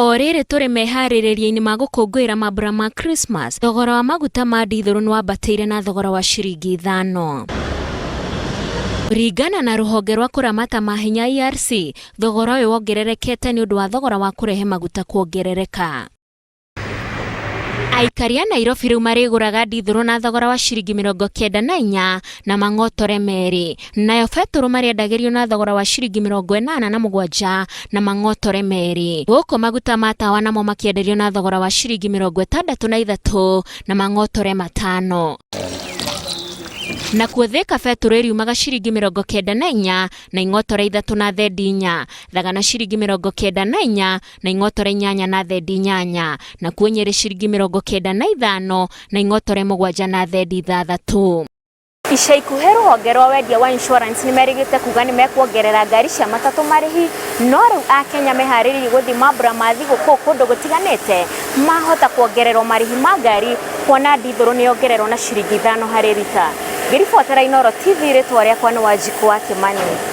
O rĩrĩ tũrĩ meharĩrĩria-inĩ ma gũkũngũĩra mambura ma Christmas, thogora wa maguta ma ndithũrũ nĩwambatĩire na thogora wa ciringi ithano. Kũringana na rũhonge rwa kũramata mahinya ERC, thogora ũyũ wongererekete nĩũndũ wa thogora wa kũrehe maguta kuongerereka. Aikari a Nairobi rĩu marĩgũraga ndithũrũ na thogora wa ciringi 94 na mang'otore merĩ. Nayo betũrũ marĩendagĩrio na thogora wa ciringi 87 na mang'otore merĩ. Gũkũ maguta ma tawa namo makĩenderio na thogora wa ciringi 63 na mang'otore matano. Nakuo Thika betũrũ ĩriumaga ciringi 94 na ing'otore ithatũ na thendi inya. Thagana ciringi 94 na ing'otore inyanya na thendi inyanya. Nakuo Nyĩrĩ ciringi 95 na ing'otore mũgwanja na thendi ithathatũ. Ica ikuhĩ rũhonge rwa wendia wa insurance nĩ merĩgĩte kuga nĩ mekuongerera ngari cia matatũ marĩhi, no rĩu akenya meharĩrĩirie gũthiĩ mambura ma thigũkũ kũndũ gũtiganĩte mahota kuongererwo marĩhi ma ngari kuona ndithũrũ nĩ yongererwo na ciringi ithano harĩ rita. Ngĩribotera Inooro TV rĩtwa rĩakwa nĩ Wanjikũ wa Kĩmani.